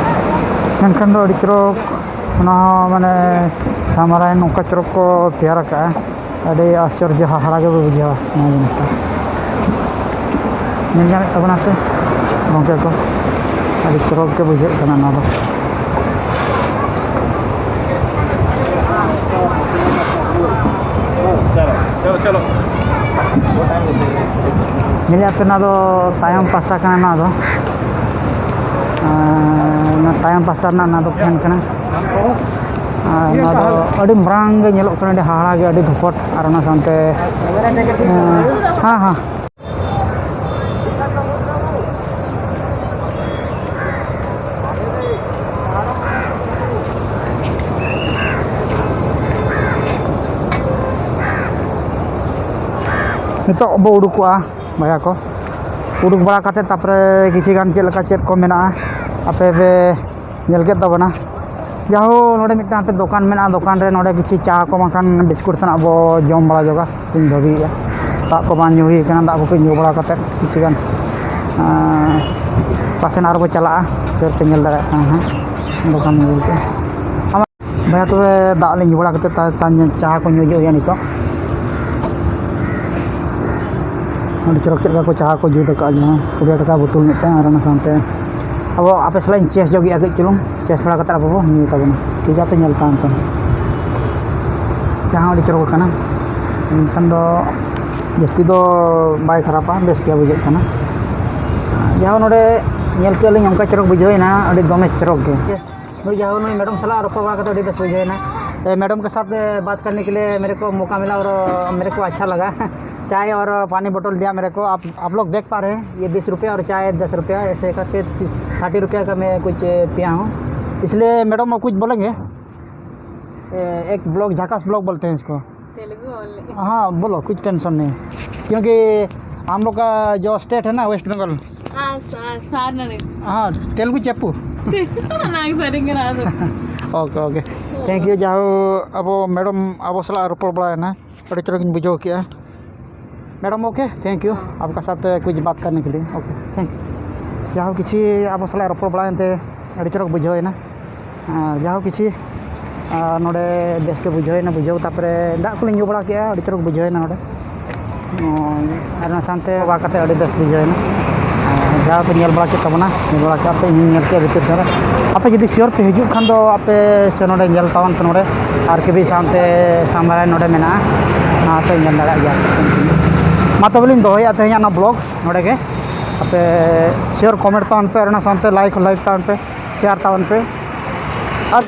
ᱢᱮᱱᱠᱷᱟᱱ ᱫᱚ ᱟᱹᱰᱤ ᱪᱚᱨᱚᱠ, ᱚᱱᱟ ᱦᱚᱸ ᱢᱟᱱᱮ ᱥᱟᱢᱟᱨᱟᱭ ᱱᱚᱝᱠᱟ ᱪᱚᱨᱚᱠ ᱠᱚ ᱛᱮᱭᱟᱨ ᱟᱠᱟᱫᱼᱟ᱾ ᱟᱹᱰᱤ ᱟᱥᱪᱚᱨᱡᱚ ᱦᱟᱦᱟᱲᱟ ᱜᱮ ᱵᱩᱡᱷᱟᱹᱣᱟ ᱱᱚᱣᱟ ᱡᱤᱱᱤᱥ ᱫᱚ᱾ ᱧᱮᱞ ᱧᱟᱢᱮᱫ ᱛᱟᱵᱚᱱᱟ ᱯᱮ ᱜᱚᱢᱠᱮ ᱠᱚ, ᱟᱹᱰᱤ ᱪᱚᱨᱚᱠ ᱜᱮ ᱵᱩᱡᱷᱟᱹᱜ ᱠᱟᱱᱟ ᱱᱚᱣᱟ ᱫᱚ᱾ ᱪᱚᱞᱚ, ᱪᱚᱞᱚ, ᱪᱚᱞᱚ᱾ ᱧᱮᱞᱮᱫ ᱯᱮ, ᱱᱚᱣᱟ ᱫᱚ ᱛᱟᱭᱚᱢ ᱯᱟᱥᱴᱟ ᱠᱟᱱᱟ, ᱱᱚᱣᱟ ᱫᱚ ᱟᱨ ᱱᱚᱣᱟ ᱛᱟᱭᱚᱢ ᱯᱟᱥᱴᱟ ᱨᱮᱱᱟᱜ ᱱᱚᱣᱟ ᱫᱚ ᱯᱷᱮᱱ ᱠᱟᱱᱟ᱾ ᱟᱨ ᱱᱚᱣᱟ ᱫᱚ ᱟᱹᱰᱤ ᱢᱟᱨᱟᱝ ᱜᱮ ᱧᱮᱞᱚᱜ ᱠᱟᱱᱟ, ᱟᱹᱰᱤ ᱦᱟᱦᱟᱲᱟ ᱜᱮ, ᱟᱹᱰᱤ ᱫᱷᱚᱯᱚᱴ᱾ ᱟᱨ ᱚᱱᱟ ᱥᱟᱶᱛᱮ, ᱦᱮᱸ, ᱦᱮᱸ᱾ ᱱᱤᱛᱚᱜ ᱵᱚ ᱩᱰᱩᱠᱚᱜᱼᱟ ᱵᱚᱭᱦᱟ ᱠᱚ᱾ ᱩᱰᱩᱠ ᱵᱟᱲᱟ ᱠᱟᱛᱮ ᱛᱟᱨᱯᱚᱨᱮ ᱠᱤᱪᱷᱩ ᱜᱟᱱ ᱪᱮᱫ ᱞᱮᱠᱟ ᱪᱮᱫ ᱠᱚ ᱢᱮᱱᱟᱜᱼᱟ ᱟᱯᱮ ᱯᱮ ᱧᱮᱞ ᱠᱮᱫ ᱛᱟᱵᱚᱱᱟ᱾ ᱡᱟᱦᱳ, ᱱᱚᱰᱮ ᱢᱤᱫᱴᱟᱝ ᱦᱟᱯᱮ ᱫᱚᱠᱟᱱ ᱢᱮᱱᱟᱜᱼᱟ, ᱫᱚᱠᱟᱱ ᱨᱮ ᱱᱚᱰᱮ ᱠᱤᱪᱷᱩ ᱪᱟ ᱠᱚ ᱵᱟᱝᱠᱷᱟᱱ ᱵᱤᱥᱠᱩᱴ ᱛᱟᱱᱟᱜ ᱵᱚ ᱡᱚᱢ ᱵᱟᱲᱟ ᱧᱚᱜᱟ᱾ ᱤᱧ ᱵᱷᱟᱹᱵᱤᱭᱮᱫᱼᱟ ᱫᱟᱜ ᱠᱚ ᱵᱟᱝ ᱧᱩ ᱦᱩᱭ ᱠᱟᱱᱟ, ᱫᱟᱜ ᱠᱚ ᱠᱟᱹᱡ ᱧᱩ ᱵᱟᱲᱟ ᱠᱟᱛᱮ ᱠᱤᱪᱷᱩ ᱜᱟᱱ, ᱟᱸ, ᱯᱟᱥᱮ ᱟᱨ ᱵᱚ ᱪᱟᱞᱟᱜᱼᱟ᱾ ᱥᱮᱨ ᱯᱮ ᱧᱮᱞ ᱫᱟᱲᱮᱭᱟᱜ ᱠᱟᱱᱟ ᱦᱟᱸᱜ ᱫᱚᱠᱟᱱ ᱧᱮᱞ ᱯᱮ᱾ ᱵᱷᱟᱭᱟ, ᱛᱚᱵᱮ ᱫᱟᱜ ᱞᱮ ᱧᱩ ᱵᱟᱲᱟ ᱠᱟᱛᱮ ᱛᱟ-, ᱛᱟ-, ᱪᱟ ᱠᱚ ᱧᱩ ᱦᱩᱭᱩᱜᱼᱟ ᱱᱤᱛᱚᱜ᱾ ᱟᱹᱰᱤ ᱪᱚᱨᱚᱠ ᱪᱮᱫ ᱞᱮᱠᱟ ᱠᱚ ᱪᱟ ᱠᱚ ᱡᱩᱛ ᱟᱠᱟᱫᱼᱟ, ᱡᱟᱦᱟᱸ ᱠᱩᱲᱤ ᱴᱟᱠᱟ ᱵᱳᱛᱚᱞ ᱢᱤᱫᱴᱟᱝ, ᱟᱨ ᱚᱱᱟ ᱥᱟᱶᱛᱮ ᱟᱵᱚ ᱟᱯᱮ ᱥᱟᱞᱟᱜ ᱤᱧ ᱪᱮᱥ ᱧᱚᱜᱮᱜᱼᱟ ᱠᱟᱹᱡ ᱪᱩᱞᱩᱝ, ᱪᱮᱥ ᱵᱟᱲᱟ ᱠᱟᱛᱮ ᱟᱵᱚ ᱵᱚ ᱧᱩᱭ ᱛᱟᱵᱚᱱᱟ᱾ ᱴᱷᱤᱠ ᱜᱮᱭᱟ, ᱟᱯᱮ ᱧᱮᱞ ᱛᱟᱵᱚᱱ ᱯᱮ᱾ ᱪᱟ ᱦᱚᱸ ᱟᱹᱰᱤ ᱪᱚᱨᱚᱠ ᱟᱠᱟᱱᱟ᱾ ᱮᱱᱠᱷᱟᱱ ᱫᱚ ᱡᱟᱹᱥᱛᱤ ᱫᱚ ᱵᱟᱭ ᱠᱷᱟᱨᱟᱯᱟ, ᱵᱮᱥ ᱜᱮ ᱵᱩᱡᱷᱟᱹᱜ ᱠᱟᱱᱟ᱾ ᱡᱟᱦᱟᱸ ᱱᱚᱰᱮ ᱧᱮᱞ ᱠᱮᱫ ᱞᱤᱧ, ᱚᱱᱠᱟ ᱪᱚᱨᱚᱠ ᱵᱩᱡᱷᱟᱹᱣ ᱮᱱᱟ, ᱟᱹᱰᱤ ᱫᱚᱢᱮ ᱪᱚᱨᱚᱠ ᱜᱮ᱾ ᱱᱩᱭ ᱡᱟᱦᱟᱸ ᱱᱩᱭ ᱢᱮᱰᱟᱢ ᱥᱟᱞᱟᱜ ᱨᱚᱯᱚᱲ ᱵᱟᱲᱟ ᱠᱟᱛᱮ ᱟᱹᱰᱤ ᱵᱮᱥ ᱵᱩᱡᱷᱟᱹᱣ ᱮᱱᱟ᱾ ए, मैडम के साथ बात करने के लिए मेरे को मौका मिला और मेरे को अच्छा लगा। चाय और पानी बोतल दिया मेरे को। आप आप लोग देख पा रहे हैं, ये बीस रुपया और चाय दस रुपया, ऐसे करके थर्टी रुपया का मैं कुछ पिया हूँ। इसलिए मैडम, आप कुछ बोलेंगे? ए, एक ब्लॉग, झाकास ब्लॉग बोलते हैं इसको। तेलुगु ओनली। हाँ, बोलो, कुछ टेंशन नहीं, क्योंकि हम लोग का जो स्टेट है ना, वेस्ट बंगाल। సార్ నన్ను తెలుగు చెప్పు. నాకు సరిగ్గా రాదు. Okay okay. Thank you. ᱡᱟᱦᱳ, ᱟᱵᱚ ᱢᱮᱰᱟᱢ ᱟᱵᱚ ᱥᱟᱞᱟᱜ ᱨᱚᱯᱚᱲ ᱵᱟᱲᱟᱭᱮᱱᱟ, ᱟᱹᱰᱤ ᱪᱚᱨᱚᱠᱤᱧ ᱵᱩᱡᱷᱟᱹᱣ ᱠᱮᱜᱼᱟ. Madam, okay, thank you. आपका साथ कुछ बात करने के लिए, ओके, थैंक यू. ᱡᱟᱦᱳ, ᱠᱤᱪᱷᱤ ᱟᱵᱚ ᱥᱟᱞᱟᱜ ᱨᱚᱯᱚᱲ ᱵᱟᱲᱟᱭᱮᱱᱛᱮ ᱟᱹᱰᱤ ᱪᱚᱨᱚᱠ ᱵᱩᱡᱷᱟᱹᱣ ᱮᱱᱟ. ᱟᱨ ᱡᱟᱦᱳ, ᱠᱤᱪᱷᱤ ᱟᱨ ᱱᱚᱰᱮ ᱵᱮᱥ ᱜᱮ ᱵᱩᱡᱷᱟᱹᱣ ᱮᱱᱟ ᱵᱩᱡᱷᱟᱹᱣ᱾ ᱛᱟᱨᱯᱚᱨᱮ ᱫᱟᱜ ᱠᱚᱞᱤᱧ ᱧᱩ ᱵᱟᱲᱟ ᱠᱮᱜᱼᱟ, ᱟᱹᱰᱤ ᱪᱚᱨᱚᱠ ᱵᱩᱡᱷᱟᱹᱣ ᱮᱱᱟ ᱱᱚᱰᱮ. ᱟᱨ ᱚᱱᱟ ᱥᱟᱶᱛᱮ ᱵᱟᱵᱟ ᱠᱟᱛᱮ ᱟᱹᱰᱤ ᱵᱮᱥ ᱵᱩᱡᱷᱟᱹᱣ ᱮᱱᱟ. ᱟᱨ ᱡᱟᱦᱳ, ᱯᱮ ᱧᱮᱞ ᱵᱟᱲᱟ ᱠᱮᱫ ᱛᱟᱵᱚᱱᱟ, ᱧᱮᱞ ᱵᱟᱲᱟ ᱠᱮᱫ ᱯᱮ, ᱤᱧ ᱧᱮᱞ ᱠᱮᱫ ᱵᱷᱤᱛᱤᱨ ᱫᱷᱟᱨᱮ. ᱟᱯᱮ ᱡᱩᱫᱤ ᱥᱤᱭᱳᱨ ᱯᱮ ᱦᱤᱡᱩᱜ ᱠᱷᱟᱱ ᱫᱚ, ᱟᱯᱮ ᱥᱮ ᱱᱚᱰᱮ ᱧᱮᱞ ᱛᱟᱵᱚᱱ ᱯᱮ, ᱱᱚᱰᱮ ᱟᱨ ᱠᱮ ᱵᱤ ᱥᱟᱶᱛᱮ ᱥᱟᱢᱵᱟᱨᱟᱭ ᱱᱚᱰᱮ ᱢᱮᱱᱟᱜᱼᱟ, ᱚᱱᱟ ᱯᱮ ᱧᱮᱞ ᱫᱟᱲᱮᱭᱟᱜ ᱜᱮᱭᱟ. ᱢᱟ ᱛᱚᱵᱮ ᱞᱤᱧ ᱫᱚᱦᱚᱭᱮᱫᱼᱟ ᱛᱮᱦᱮᱧᱟᱜ ᱚᱱᱟ ᱵᱞᱚᱜ ᱱᱚᱰᱮ ᱜᱮ. ᱟᱯᱮ ᱥᱤᱭᱳᱨ ᱠᱚᱢᱮᱱᱴ ᱛᱟᱵᱚᱱ ᱯᱮ ᱟᱨ ᱚᱱᱟ ᱥᱟᱶᱛᱮ ᱞᱟᱭᱤᱠ ᱞᱟᱭᱤᱠ ᱛᱟᱵᱚᱱ ᱯᱮ, ᱥᱮᱭᱟᱨ ᱛᱟᱵᱚᱱ ᱯᱮ. ᱟᱨ